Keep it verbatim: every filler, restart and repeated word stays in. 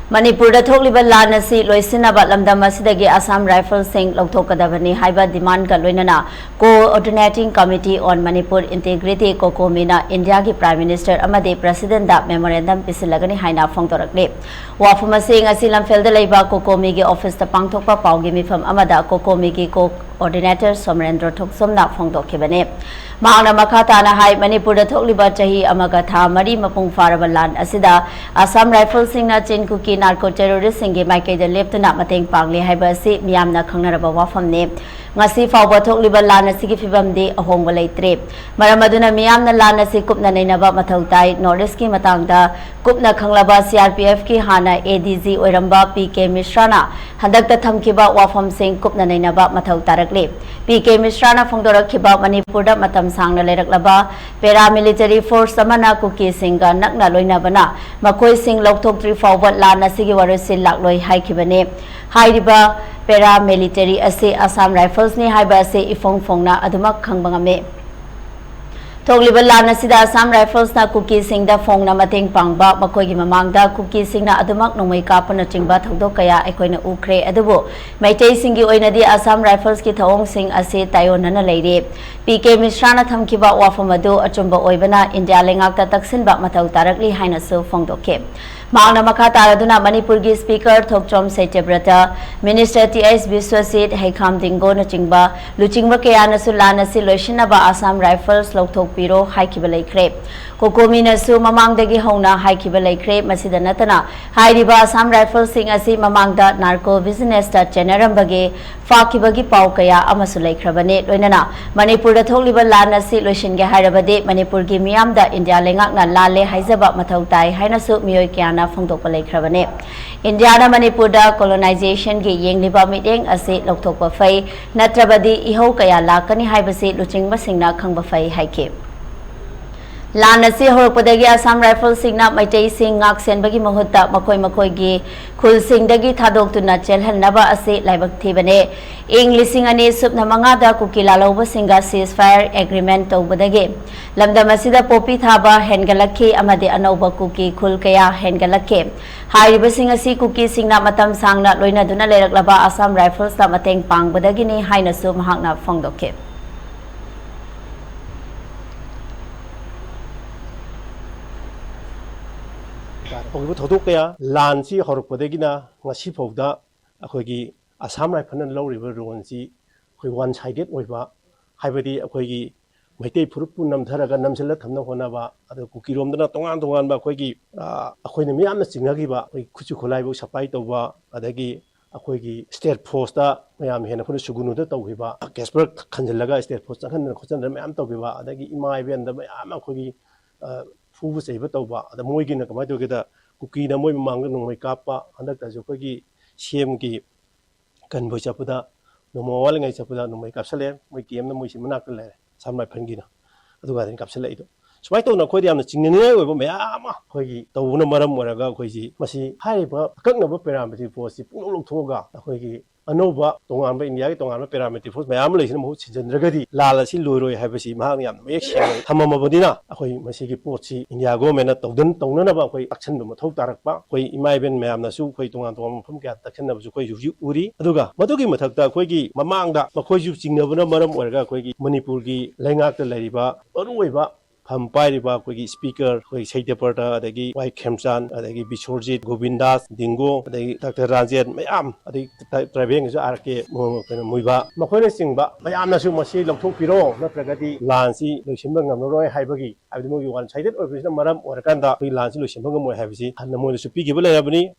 ꯃꯅꯤꯄꯨꯔꯗ ꯊꯣꯛꯂꯤꯕ ꯂꯥꯟ ꯑꯁꯤ ꯂꯣꯏꯁꯤꯟꯅꯕ ꯂꯝꯗꯝ ꯑꯁꯤꯗꯒꯤ Assam Riflesꯁꯤꯡ ꯂꯧꯊꯣꯛꯀꯗꯕꯅꯤ ꯍꯥꯏꯕ demandꯒ ꯂꯣꯏꯅꯅ Coordinating Committee on Manipur Integrity, COCOMIꯅ ꯏꯟꯗꯤꯌꯥꯒꯤ Prime Minister ꯑꯃꯗꯤ Presidentꯇ memorandum ꯄꯤꯁꯤꯜꯂꯒꯅꯤ ꯍꯥꯏꯅ ꯐꯣꯡꯗꯣꯔꯛꯂꯤ꯫ ꯋꯥꯐꯝ ꯑꯁꯤ ꯉꯁꯤ ꯂꯝꯐꯦꯜꯗ ꯂꯩꯕ COCOMIꯒꯤ officeꯇ ꯄꯥꯡꯊꯣꯛꯄ ꯄꯥꯎꯒꯤ ꯃꯤꯐꯝ ꯑꯃꯗ COCOMIꯒꯤ Coordinator ꯁꯣꯃꯔꯦꯟꯗ꯭ꯔ ꯊꯣꯛꯆꯣꯝꯅ ꯐꯣꯡꯗꯣꯛꯈꯤꯕꯅꯤ꯫ ꯃꯍꯥꯛꯅ ꯃꯈꯥ ꯇꯥꯅ ꯍꯥꯏ, ꯃꯅꯤꯄꯨꯔꯗ ꯊꯣꯛꯂꯤꯕ ꯆꯍꯤ ꯑꯃꯒ ꯊꯥ ꯃꯔꯤ ꯃꯄꯨꯡ ꯐꯥꯔꯕ ꯂꯥꯟ ꯑꯁꯤꯗ Assam Riflesꯁꯤꯡꯅ ꯆꯤꯟ ꯀꯨꯀꯤ narco terroristꯁꯤꯡꯒꯤ ꯃꯥꯏꯀꯩꯗ ꯂꯦꯞꯇꯨꯅ ꯃꯇꯦꯡ ꯄꯥꯡꯂꯤ ꯍꯥꯏꯕ ꯑꯁꯤ ꯃꯤꯌꯥꯝꯅ ꯈꯪꯅꯔꯕ ꯋꯥꯐꯝꯅꯤ꯫ ꯉꯁꯤ ꯐꯥꯎꯕ ꯊꯣꯛꯂꯤꯕ ꯂꯥꯟ ꯑꯁꯤꯒꯤ ꯐꯤꯕꯝꯗꯤ ꯑꯍꯣꯡꯕ ꯂꯩꯇ꯭ꯔꯤ꯫ ꯃꯔꯝ ꯑꯗꯨꯅ ꯃꯤꯌꯥꯝꯅ ꯂꯥꯟ ꯑꯁꯤ ꯀꯨꯞꯅ ꯅꯩꯅꯕ ꯃꯊꯧ ꯇꯥꯏ꯫ North Eastꯀꯤ ꯃꯇꯥꯡꯗ ꯀꯨꯞꯅ ꯈꯪꯂꯕ CRPFꯀꯤ ꯍꯥꯟꯅ ADG ꯑꯣꯏꯔꯝꯕ ꯄꯤ ꯀꯦ ꯃꯤꯁ꯭ꯔꯥꯅ ꯍꯟꯗꯛꯇ ꯊꯝꯈꯤꯕ ꯋꯥꯐꯝꯁꯤꯡ ꯀꯨꯞꯅ ꯅꯩꯅꯕ ꯃꯊꯧ ꯇꯥꯔꯛꯂꯤ꯫ ꯄꯤ ꯀꯦ ꯃꯤꯁ꯭ꯔꯥꯅ ꯐꯣꯡꯗꯣꯔꯛꯈꯤꯕ ꯃꯅꯤꯄꯨꯔꯗ ꯃꯇꯝ ꯁꯥꯡꯅ ꯂꯩꯔꯛꯂꯕ paramilitary force ꯑꯃꯅ ꯀꯨꯀꯤꯁꯤꯡꯒ ꯅꯛꯅ ꯂꯣꯏꯅꯕꯅ ꯃꯈꯣꯏꯁꯤꯡ ꯂꯧꯊꯣꯛꯇ꯭ꯔꯤ ꯐꯥꯎꯕ ꯂꯥꯟ ꯑꯁꯤꯒꯤ ꯋꯥꯔꯣꯏꯁꯤꯟ ꯂꯥꯛꯂꯣꯏ ꯍꯥꯏꯈꯤꯕꯅꯤ꯫ ꯍꯥꯏꯔꯤꯕ paramilitary ꯑꯁꯤ Assam Riflesꯅꯤ ꯍꯥꯏꯕ ꯑꯁꯤ ꯏꯐꯣꯡ ꯐꯣꯡꯅ ꯑꯗꯨꯃꯛ ꯈꯪꯕ ꯉꯝꯃꯤ꯫ ꯊꯣꯛꯂꯤꯕ ꯂꯥꯟ ꯑꯁꯤꯗ Assam Riflesꯅ ꯀꯨꯀꯤꯁꯤꯡꯗ ꯐꯣꯡꯅ ꯃꯇꯦꯡ ꯄꯥꯡꯕ, ꯃꯈꯣꯏꯒꯤ ꯃꯃꯥꯡꯗ ꯀꯨꯀꯤꯁꯤꯡꯅ ꯑꯗꯨꯃꯛ ꯅꯣꯡꯃꯩ ꯀꯥꯞꯄꯅꯆꯤꯡꯕ ꯊꯧꯗꯣꯛ ꯀꯌꯥ ꯑꯩꯈꯣꯏꯅ ꯎꯈ꯭ꯔꯦ, ꯑꯗꯨꯕꯨ ꯃꯩꯇꯩꯁꯤꯡꯒꯤ ꯑꯣꯏꯅꯗꯤ Assam Riflesꯀꯤ ꯊꯧꯑꯣꯡꯁꯤꯡ ꯑꯁꯤ ꯇꯥꯏꯑꯣꯟꯅꯅ ꯂꯩꯔꯤ꯫ ꯄꯤ ꯀꯦ ꯃꯤꯁ꯭ꯔꯥꯅ ꯊꯝꯈꯤꯕ ꯋꯥꯐꯝ ꯑꯗꯨ ꯑꯆꯨꯝꯕ ꯑꯣꯏꯕꯅ ꯏꯟꯗꯤꯌꯥ ꯂꯩꯉꯥꯛꯇ ꯇꯛꯁꯤꯟꯕ ꯃꯊꯧ ꯇꯥꯔꯛꯂꯤ ꯍꯥꯏꯅꯁꯨ ꯐꯣꯡꯗꯣꯛꯈꯤ꯫ ꯃꯍꯥꯛꯅ ꯃꯈꯥ ꯇꯥꯔꯗꯨꯅ ꯃꯅꯤꯄꯨꯔꯒꯤ Speaker ꯊꯣꯛꯆꯣꯝ ꯁꯇ꯭ꯌꯕ꯭ꯔꯇ, Minister ꯇꯤ ꯑꯩꯆ ꯕꯤꯁ꯭ꯋꯖꯤꯠ, ꯍꯩꯈꯥꯝ ꯗꯤꯡꯒꯣꯅꯆꯤꯡꯕ ꯂꯨꯆꯤꯡꯕ ꯀꯌꯥꯅꯁꯨ ꯂꯥꯟ ꯑꯁꯤ ꯂꯣꯏꯁꯤꯟꯅꯕ Assam Rifles ꯂꯧꯊꯣꯛꯄꯤꯔꯣ ꯍꯥꯏꯈꯤꯕ ꯂꯩꯈ꯭ꯔꯦ꯫ COCOMIꯅꯁꯨ ꯃꯃꯥꯡꯗꯒꯤ ꯍꯧꯅ ꯍꯥꯏꯈꯤꯕ ꯂꯩꯈ꯭ꯔꯦ꯫ ꯃꯁꯤꯗ ꯅꯠꯇꯅ ꯍꯥꯏꯔꯤꯕ Assam Riflesꯁꯤꯡ ꯑꯁꯤ ꯃꯃꯥꯡꯗ narco businessꯇ ꯆꯦꯟꯅꯔꯝꯕꯒꯤ ꯐꯥꯈꯤꯕꯒꯤ ꯄꯥꯎ ꯀꯌꯥ ꯑꯃꯁꯨ ꯂꯩꯈ꯭ꯔꯕꯅꯤ꯫ ꯂꯣꯏꯅꯅ ꯃꯅꯤꯄꯨꯔꯗ ꯊꯣꯛꯂꯤꯕ ꯂꯥꯟ ꯑꯁꯤ ꯂꯣꯏꯁꯤꯟꯒꯦ ꯍꯥꯏꯔꯕꯗꯤ ꯃꯅꯤꯄꯨꯔꯒꯤ ꯃꯤꯌꯥꯝꯗ ꯏꯟꯗꯤꯌꯥ ꯂꯩꯉꯥꯛꯅ ꯂꯥꯜꯂꯦ ꯍꯥꯏꯖꯕ ꯃꯊꯧ ꯇꯥꯏ ꯍꯥꯏꯅꯁꯨ ꯃꯤꯑꯣꯏ ꯀꯌꯥꯅ ꯐꯣꯡꯗꯣꯛꯄ ꯂꯩꯈ꯭ꯔꯕꯅꯤ꯫ ꯏꯟꯗꯤꯌꯥꯅ ꯃꯅꯤꯄꯨꯔꯗ colonizationꯒꯤ ꯌꯦꯡꯂꯤꯕ ꯃꯤꯠꯌꯦꯡ ꯑꯁꯤ ꯂꯧꯊꯣꯛꯄ ꯐꯩ, ꯅꯠꯇ꯭ꯔꯕꯗꯤ ꯏꯍꯧ ꯀꯌꯥ ꯂꯥꯛꯀꯅꯤ ꯍꯥꯏꯕꯁꯤ ꯂꯨꯆꯤꯡꯕꯁꯤꯡꯅ ꯈꯪꯕ ꯐꯩ ꯍꯥꯏꯈꯤ꯫ ꯂꯥꯟ ꯑꯁꯤ ꯍꯧꯔꯛꯄꯗꯒꯤ ꯑꯁꯥꯝ ꯔꯥꯏꯐꯜꯁꯤꯡꯅ ꯃꯩꯇꯩꯁꯤꯡ ꯉꯥꯛ ꯁꯦꯟꯕꯒꯤ ꯃꯍꯨꯠꯇ ꯃꯈꯣꯏ ꯃꯈꯣꯏꯒꯤ ꯈꯨꯜꯁꯤꯡꯗꯒꯤ ꯊꯥꯗꯣꯛꯇꯨꯅ ꯆꯦꯜꯍꯟꯅꯕ ꯑꯁꯤ ꯂꯥꯏꯕꯛ ꯊꯤꯕꯅꯤ꯫ ꯏꯪ ꯂꯤꯁꯤꯡ ꯑꯅꯤ ꯁꯨꯞꯅ ꯃꯉꯥꯗ ꯀꯨꯀꯤ ꯂꯥꯜꯍꯧꯕꯁꯤꯡꯒ ceasefire agreement ꯇꯧꯕꯗꯒꯤ ꯂꯝꯗꯝ ꯑꯁꯤꯗ ꯄꯣꯄꯤ ꯊꯥꯕ ꯍꯦꯟꯒꯠꯂꯛꯈꯤ ꯑꯃꯗꯤ ꯑꯅꯧꯕ ꯀꯨꯀꯤ ꯈꯨꯜ ꯀꯌꯥ ꯍꯦꯟꯒꯠꯂꯛꯈꯤ꯫ ꯍꯥꯏꯔꯤꯕꯁꯤꯡ ꯑꯁꯤ ꯀꯨꯀꯤꯁꯤꯡꯅ ꯃꯇꯝ ꯁꯥꯡꯅ ꯂꯣꯏꯅꯗꯨꯅ ꯂꯩꯔꯛꯂꯕ ꯑꯁꯥꯝ ꯔꯥꯏꯐꯜꯁꯇ ꯃꯇꯦꯡ ꯄꯥꯡꯕꯗꯒꯤꯅꯤ ꯍꯥꯏꯅꯁꯨ ꯃꯍꯥꯛꯅ ꯐꯣꯡꯗꯣꯛꯈꯤ꯫ ꯇꯧꯈꯤꯕ ꯊꯧꯗꯣꯛ ꯀꯌꯥ, ꯂꯥꯟꯁꯤ ꯍꯧꯔꯛꯄꯗꯒꯤꯅ ꯉꯁꯤ ꯐꯥꯎꯗ ꯑꯩꯈꯣꯏꯒꯤ ꯑꯁꯥꯝ ꯔꯥꯏꯐꯜꯅ ꯂꯧꯔꯤꯕ ꯔꯣꯜꯁꯤ ꯑꯩꯈꯣꯏ one sided ꯑꯣꯏꯕ, ꯍꯥꯏꯕꯗꯤ ꯑꯩꯈꯣꯏꯒꯤ ꯃꯩꯇꯩ ꯐꯨꯔꯨꯞꯄꯨ ꯅꯝꯊꯔꯒ ꯅꯝꯁꯤꯜꯂ ꯊꯝꯅꯕ ꯍꯣꯠꯅꯕ, ꯑꯗꯨꯒ ꯀꯨꯀꯤꯔꯣꯝꯗꯅ ꯇꯣꯉꯥꯟ ꯇꯣꯉꯥꯟꯕ ꯑꯩꯈꯣꯏꯒꯤ, ꯑ, ꯑꯩꯈꯣꯏꯅ ꯃꯤꯌꯥꯝꯅ ꯆꯤꯡꯅꯈꯤꯕ ꯑꯩꯈꯣꯏ ꯈꯨꯠꯁꯨ ꯈꯨꯠꯂꯥꯏꯕꯨ supply ꯇꯧꯕ, ꯑꯗꯒꯤ ꯑꯩꯈꯣꯏꯒꯤ state forceꯇ ꯃꯌꯥꯝ ꯍꯦꯟꯅ ꯑꯩꯈꯣꯏꯅ ꯁꯨꯒꯨꯅꯨꯗ ꯇꯧꯈꯤꯕ, ꯀꯦꯁꯄꯔ ꯈꯟꯖꯤꯜꯂꯒ state force ꯆꯪꯍꯟꯗꯅ ꯈꯣꯠꯆꯟꯗꯅ ꯃꯌꯥꯝ ꯇꯧꯈꯤꯕ, ꯑꯗꯒꯤ ꯏꯃꯥ ꯏꯕꯦꯟꯗ ꯃꯌꯥꯝ ꯑꯃ ꯑꯩꯈꯣꯏꯒꯤ, ꯑ, ꯐꯨꯕ ꯆꯩꯕ ꯇꯧꯕ꯫ ꯑꯗ ꯃꯣꯏꯒꯤꯅ ꯀꯃꯥꯏꯅ ꯇꯧꯒꯦꯗ, ꯀꯨꯀꯤꯅ ꯃꯣꯏ ꯃꯃꯥꯡꯗ ꯅꯣꯡꯃꯩ ꯀꯥꯞꯄ, ꯍꯟꯗꯛꯇꯁꯨ ꯑꯩꯈꯣꯏꯒꯤ ꯁꯤ ꯑꯦꯝꯒꯤ ꯀꯟꯚꯣꯏ ꯆꯠꯄꯗ, ꯅꯣꯡꯃ ꯋꯥꯠꯂꯤꯉꯩ ꯆꯠꯄꯗ ꯅꯣꯡꯃꯩ ꯀꯥꯞꯁꯜꯂꯛꯑꯦ, ꯃꯣꯏ ꯀꯦꯝꯅ ꯃꯣꯏꯁꯤ ꯃꯅꯥꯛꯇ ꯂꯩꯔꯦ, ꯑꯁꯥꯝ ꯔꯥꯏꯐꯜꯒꯤꯅ꯫ ꯑꯗꯨꯒ ꯑꯗꯨꯝ ꯀꯥꯞꯁꯤꯜꯂꯛꯏꯗꯣ꯫ ꯁꯨꯃꯥꯏꯅ ꯇꯧꯗꯅ ꯑꯩꯈꯣꯏꯗ ꯌꯥꯝꯅ ꯆꯤꯡꯅꯅꯤꯡꯉꯥꯏ ꯑꯣꯏꯕ ꯃꯌꯥꯝ ꯑꯃ ꯑꯩꯈꯣꯏꯒꯤ ꯇꯧꯕꯅ ꯃꯔꯝ ꯑꯣꯏꯔꯒ ꯑꯩꯈꯣꯏꯁꯤ ꯃꯁꯤ ꯍꯥꯏꯔꯤꯕ ꯑꯀꯛꯅꯕ paramilitary forceꯁꯤ ꯄꯨꯡꯂꯧ ꯂꯧꯊꯣꯛꯑꯒ ꯑꯩꯈꯣꯏꯒꯤ ꯑꯅꯧꯕ ꯇꯣꯉꯥꯟꯕ ꯏꯟꯗꯤꯌꯥꯒꯤ ꯇꯣꯉꯥꯟꯕ paramilitary force ꯃꯌꯥꯝ ꯑꯃ ꯂꯩꯁꯤꯅ ꯃꯍꯨꯠ ꯁꯤꯟꯖꯤꯟꯗ꯭ꯔꯒꯗꯤ ꯂꯥꯟ ꯑꯁꯤ ꯂꯣꯏꯔꯣꯏ ꯍꯥꯏꯕꯁꯤ ꯃꯍꯥꯛꯅ ꯌꯥꯝꯅ ꯃꯌꯦꯛ ꯁꯦꯡꯅ ꯊꯝꯃꯝꯃꯕꯅꯤꯅ ꯑꯩꯈꯣꯏ ꯃꯁꯤꯒꯤ ꯄꯣꯠꯁꯤ ꯏꯟꯗꯤꯌꯥ ꯒꯣꯔꯃꯦꯟꯅ ꯇꯧꯗꯟ-, ꯇꯧꯅꯅꯕ ꯑꯩꯈꯣꯏ ꯇꯥꯛꯁꯟꯕ ꯃꯊꯧ ꯇꯥꯔꯛꯄ, ꯑꯩꯈꯣꯏ ꯏꯃꯥ ꯏꯕꯦꯟ ꯃꯌꯥꯝꯅꯁꯨ ꯑꯩꯈꯣꯏ ꯇꯣꯉꯥꯟ ꯇꯣꯉꯥꯟꯕ ꯃꯐꯝ ꯀꯌꯥꯗ ꯇꯛꯁꯟꯅꯕꯁꯨ ꯑꯩꯈꯣꯏ ꯍꯧꯖꯤꯛ ꯍꯧꯖꯤꯛ ꯎꯔꯤ꯫ ꯑꯗꯨꯒ ꯃꯗꯨꯒꯤ ꯃꯊꯛꯇ ꯑꯩꯈꯣꯏꯒꯤ ꯃꯃꯥꯡꯗ ꯃꯈꯣꯏꯁꯨ ꯆꯤꯡꯅꯕꯅ ꯃꯔꯝ ꯑꯣꯏꯔꯒ ꯑꯩꯈꯣꯏꯒꯤ ꯃꯅꯤꯄꯨꯔꯒꯤ ꯂꯩꯉꯥꯛꯇ ꯂꯩꯔꯤꯕ ꯃꯔꯨꯑꯣꯏꯕ ꯐꯝ ꯄꯥꯏꯔꯤꯕ ꯑꯩꯈꯣꯏꯒꯤ speaker, ꯑꯩꯈꯣꯏ ꯁꯩꯇ꯭ꯌꯄ꯭ꯔꯇ, ꯑꯗꯒꯤ ꯋꯥꯏ ꯈꯦꯝꯆꯥꯟ, ꯑꯗꯒꯤ ꯕꯤꯁꯣꯔꯖꯤꯠ, ꯒꯣꯕꯤꯟꯗꯥꯁ, ꯗꯤꯡꯒꯣ, ꯑꯗꯒꯤ ꯗꯥꯛꯇꯔ ꯔꯥꯖꯦꯟ ꯃꯌꯥꯝ, ꯑꯗꯒꯤ ꯇ꯭ꯔꯥꯏꯕꯦꯜꯒꯤꯁꯨ ꯑꯥꯔ ꯀꯦ ꯀꯩꯅꯣ, ꯃꯨꯏꯕ, ꯃꯈꯣꯏꯅꯆꯤꯡꯕ ꯃꯌꯥꯝꯅꯁꯨ ꯃꯁꯤ ꯂꯧꯊꯣꯛꯄꯤꯔꯣ, ꯅꯠꯇ꯭ꯔꯒꯗꯤ ꯂꯥꯟꯁꯤ ꯂꯣꯏꯁꯤꯟꯕ ꯉꯝꯂꯔꯣꯏ ꯍꯥꯏꯕꯒꯤ, ꯍꯥꯏꯕꯗꯤ ꯃꯣꯏꯒꯤ one sided ꯑꯣꯏꯕꯁꯤꯅ ꯃꯔꯝ ꯑꯣꯏꯔꯀꯥꯟꯗ ꯑꯩꯈꯣꯏ ꯂꯥꯟꯁꯤ ꯂꯣꯏꯁꯤꯟꯕ ꯉꯝꯃꯣꯏ ꯍꯥꯏꯕꯁꯤ ꯍꯟꯅ ꯃꯣꯏꯗꯁꯨ ꯄꯤꯈꯤꯕ ꯂꯩꯔꯕꯅꯤ꯫